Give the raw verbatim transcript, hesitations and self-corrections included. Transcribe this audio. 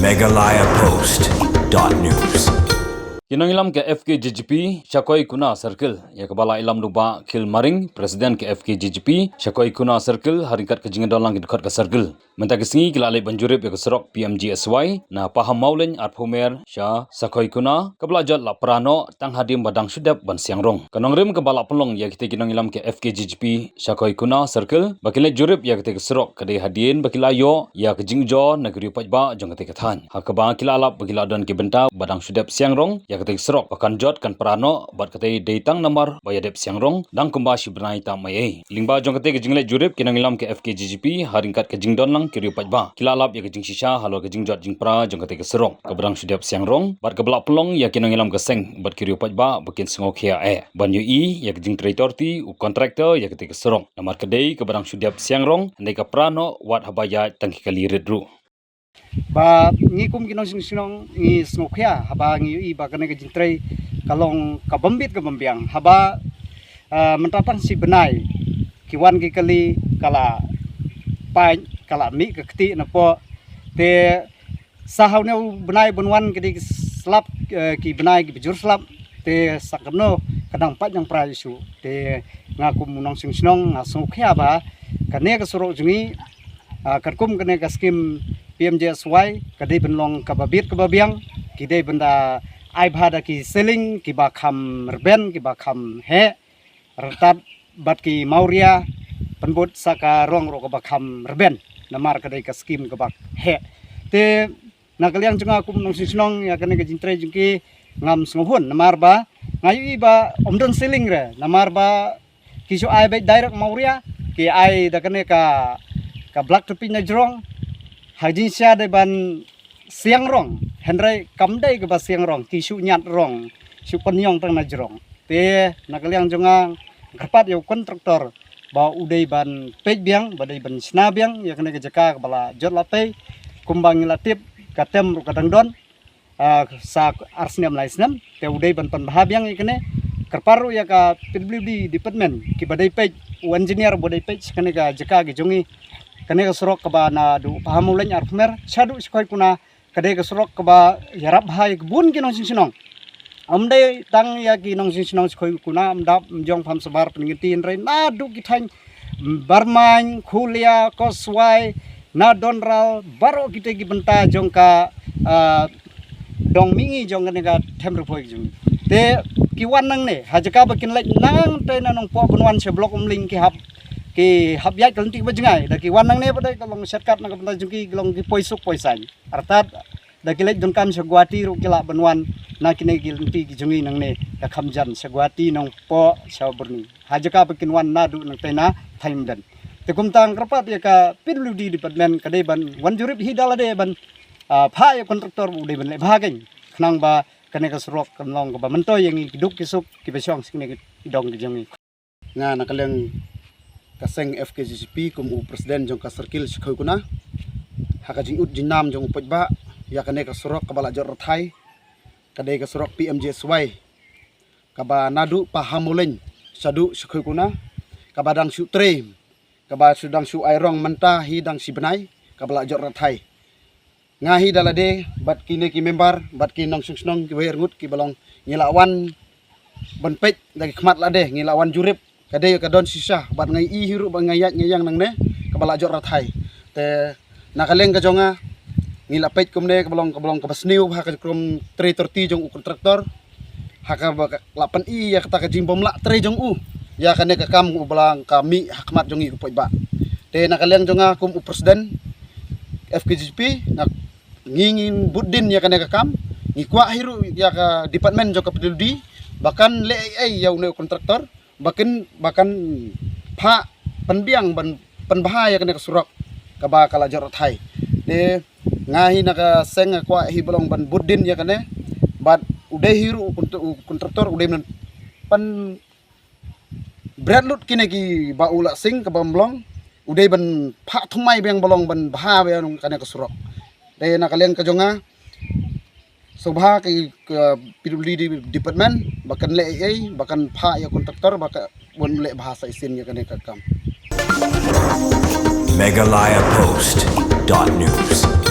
Meghalaya Post dot news. Ki nongïalam ka F K J G P Shakoikuna Circle, ïa kaba la ïalam da u Bah Khil Maring, President ka F K J G P Shakoikuna Circle, ha ryngkat ka jingdon lang ki dkhot ka Circle. Mynta ka sngi ki la leit ban jurip ïa ka surok P M G S Y na Pahammawlein Arphumer sha Shakoikuna, kaba la jot la pra noh tang hadien ba dang shu dep ban siang rong. Ka nongrim kaba la pynlong ïa kita ki nongïalam ka F K J G P Shakoikuna Circle ba kin leit jurip ïa kata ka surok ka dei hadien ba ki la ïoh ïa ka jingujor na ka riew paidbah jong kata ka thaiñ, ha kaba ki la lap ba ki la don ki bynta ba dang shu dep siang rong ïa kata ka surok ba kan jot kan pra noh, bad kata dei tang namar ba ïa dep siang rong dang kumba shi bnai tam ei ei. Lyngba jong kata ka jingleit jurip ki nongïalam ka F K J G P ha ryngkat ka jingdon lang ki riew paidbah ki la lap ïa ka jingshisha halor ka jingjot jingpra jong kata ka surok kaba dang shu dep siang rong, bad kaba la pynlong ïa ki nongïalam ka seng bad ki riew paidbah ba kin sngewkhia eh ban ïohi ïa ka jingtrei torti u kontraktor ïa kata ka surok, namar ka dei kaba dang shu dep siang rong, hynrei ka pra noh wat haba ïaid tang ki kali rit ruh. Ba ngi kum ki nongshong shnong ngi sngewkhia haba ngi ïohi ba kane ka jingtrei ka long ka bym bit ka bym biang, haba, ah, mynta tang shi bnai ki wan ki kali ka la pait, ka la mih ka kti na poh. Te sa ha une u bnai ban wan ki dei ki slap, eh, ki bnai ki bajur slap. Te sa kano ka dang pait dang pra ïa shu. Te nga kum u nongshong shnong nga sngewkhia ba kane ka surok jong ngi, ah, katkum kane ka skim P M G S Y ka dei ban long kaba bit kaba biang, ki dei ban da ai bha da ki ceiling kiba kham rben kiba kham heh, rtat bad ki mawria pynbud sa ka rong ruh kaba kham rben, namar ka dei ka skim kaba heh. Te na ka liang jong nga kum nongshong shnong ïa kane ka jingtrei jong ki ngam sngewhun, namar ba nga ïohi ba ym don ceiling re, namar ba ki shu ai beit direct mawria, ki ai da kane ka, ka black topping na jrong. Ha jingshisha dei ban siang rong, hynrei kam dei kaba siang rong, ki shu ñiad rong, shu pynïong tang na jrong. Te na ka liang jong nga kyrpad ïa u kontraktor ba u dei ban peit biang, ba dei ban shna biang ïa kane ka jaka kaba la jot la pei. Kumba ngi la tip ka tem ruh ka dang don, ah, sa ar snem lai snem, te u dei ban pynbha biang ïa kane. Kyrpad ruh ïa ka P W D department kiba dei peit, u engineer ba dei peit sha kane ka jaka ka jong ngi, kane ka surok kaba naduh Pahammawlein Arphumer shaduh Shakoikuna, ka dei ka surok kaba ïarap bha ïa ka bun ki nongshong shnong. Ym dei tang ïa ki nongshong shnong Shakoikuna, Umdap, Umjong, Pamsabar, Pyniaid, hynrei naduh ki thaiñ Barmaiñ, Khulia, Koswai, na Donral, baroh kita ki bynta jong ka, ah, dong mihngi jong kane ka Them Ri Phoi jong ngi. Te ki wan nangne ha jaka ba kin leit nangta na Nongpoh ban wan sha Block Umling, ki hap, ki hap ïaid ka lynti ba jngai, da ki wan nangne ba dei ka long shortcut na ka bynta jong ki, ka long ki poi suk poi saiñ. Artat da ki leit donkam sha Guwahati ruh ki lah ban wan na kine ki lynti ki jong ngi nangne, ka Khamjan sha Guwahati, Nongpoh, sha Burni, ha jaka ba kin wan naduh nangta na Thaimden. Te kumta nga kyrpad ïa ka P W D department ka dei ban wan jurip hi da lade ban, ah, phah ïa kontraktor u dei ban leh bha kein, khnang ba kane ka surok kan long kaba myntoi ïa ngi ki duk ki suk kiba shong sha kine ki dong ki jong ngi. Nga na ka liang ka seng F K J G P kum u president jong ka circle Shakoikuna, ha ka jingud jingnam jong u paidbah ïa kane ka surok kaba la jot rathai, ka dei ka surok P M G S Y kaba naduh Pahammawlein shaduh Shakoikuna, kaba dang shu trei, kaba shu dang shu ai rong mynta hi dang shi bnai kaba la jot rathai. Nga hi da lade bad kine ki member bad ki nongshong shnong kiwei arngut kiba long, ngi la wan ban peit da ki khmat lade, ngi la wan jurip, ka dei ka don shisha, bad nga ïohi hi ruh ba nga ïaid nga ïeng nangne kaba la jot rathai. Te na ka liang ka jong nga ngi la peit kumne kaba long, kaba long kaba sniew ha ka jingtrei torti jong u kontraktor, ha kaba la pyni ïa kata ka jingbymlah trei jong u ïa kane ka kam uba la ka mih ha khmat jong ngi u paidbah. Te na ka liang jong nga kum u president F K J P, nga, ngi, ngin bud dien ïa kane ka kam. Ngi kwah hi ruh ïa ka department jong ka P W D ba kan leh ei ei ïa une u kontraktor, ba kan, ba kan phah pynbiang ban pynbha ïa kane ka surok kaba ka la jot rathai. Te nga hi na ka seng nga kwah hi ba long ban bud dien ïa kane, bad u dei hi ruh u kontr-, u kontraktor u dei ban pynbret lut kine kiba u la sing kaba ym long, u dei ban phah thymmai biang ba long ban bha biang kane ka surok. Te na ka liang ka jong nga sngewbha ka, ka P W D department ba kan leh ei ei, ba kan phah ïa kontraktor ba kan leh bha sa shisien ïa kane ka kam. Meghalaya Post dot news.